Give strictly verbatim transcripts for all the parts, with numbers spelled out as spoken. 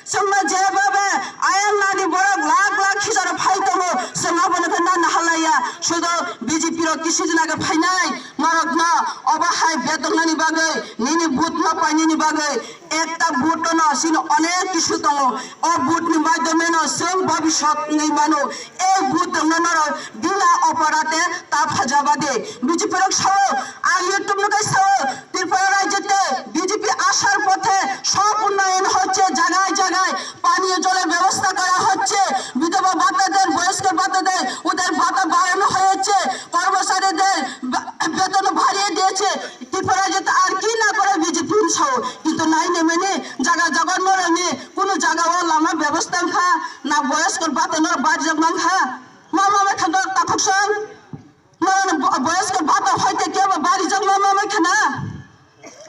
Chwngno jebaba ayang nani borok lakh lakh hijaro phai tongo, chwng abono khe nanna halaiya. Sudo B J P rok kisi jona khe phainai, norokno obo hai betongnani bagwi, nini vote no painani bagwi, ekta vote no chini onek kisu tongo. O vote ni maidome no chwng bhabishyot wngwi mano. E vote wngna norok bina oporate ta phajabade. B J P rok sao, ang YouTube no kai sao, Tripura rajyote B J P asaর পথে সব উন্নয়ন হচ্ছে জায়গায় জায়গায়, পানীয় জলের ব্যবস্থা করা হচ্ছে, বিধবা ভাতা দেন, বয়স্ক ভাতা দেন, ওদের ভাতা বাড়ানো হয়েছে, কর্মচারীদের বে-, বেতন বাড়িয়ে দিয়েছে। Tripura rajyote আর কি না করে B J P sao, কিন্তু নাই নেমেনি জায়গা জায়গা নরনি কোনো জায়গাও লামা ব্যবস্থা খা, না বয়স্ক ভাতা নর বাড়ি যাবাং খা। Mama mai khandor takhuk sang. Mama bo-, boyos ko bata hoite kebo bari jang mama mai khana.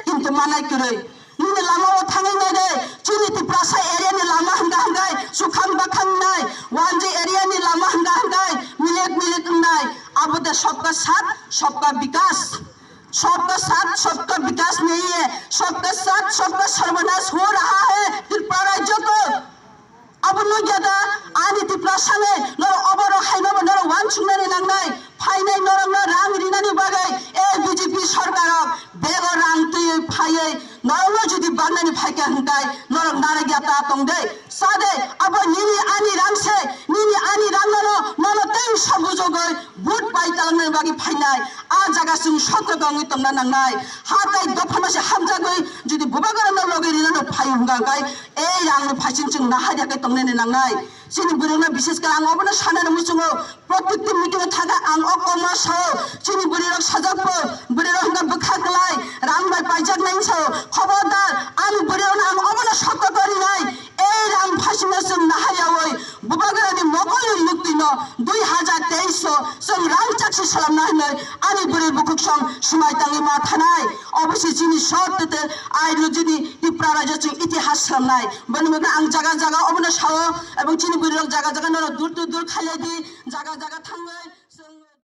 Kintu manai kwrwi. Nini lama o thangwi nai de. Chini Tiprasa area ni lama hwnga hwngai. Sukhang bakhang nai. Wanji area ni lama hwnga hwngai. Milik milik nai. Abo de sabka saath, sabka bikas. Sabka saath, sabka bikas nahi hai. Sabka saath, sabka sarbanas ho raha hai. Tripura rajya ko. Abo nugya da, ani Tiprasa ni, norok oborok hainobo norok uansuknani nangnai, phainai norokno rang rinani bagwi, ei B J P sorkarrok bego rang twiwi phaiwi norokno jodi bangnani phaikha hwnkhe norok narwkya ta tongde, sade, abo nini ani rang se, nini ani rangno nono tei sabujogwi vote pai talangna bagwi phainai, a jaga chwng sotrok wngwi tongna nangnai. Ha tai dophano se hamjagwi jodi bubagrano logi rinano phai hwnka hwnkhe ei rangni phaiching chwng naharya khe tongnani nangnai. Chini bwrwino bishesh khe ang obono sanani muchungo, protekti meeting o thangkha ang o kokno sao, chini bwrwirok sajak po, bwrwirok hwnka bwkha kwlai, rang bai paijak nai sao, khobordar, ani bwrwirokno ang obono sokto korinai. Ei rang phasingno chwng naharyawi, Bubagrani mokol ni muktwino dui hajar teis o chwng rang chaksi salamna hinwi ani bwrwi bukhuk song swmai tangwi ma thanai. Obo se chini sot tete ai rujini Tipra rajyo chwng itihas salamnai. Boni bagwi ang jaga jaga obono sao, ebong chini bwrwi rok jaga jaga norok dur dur dur khailai di, jaga jaga thangwi.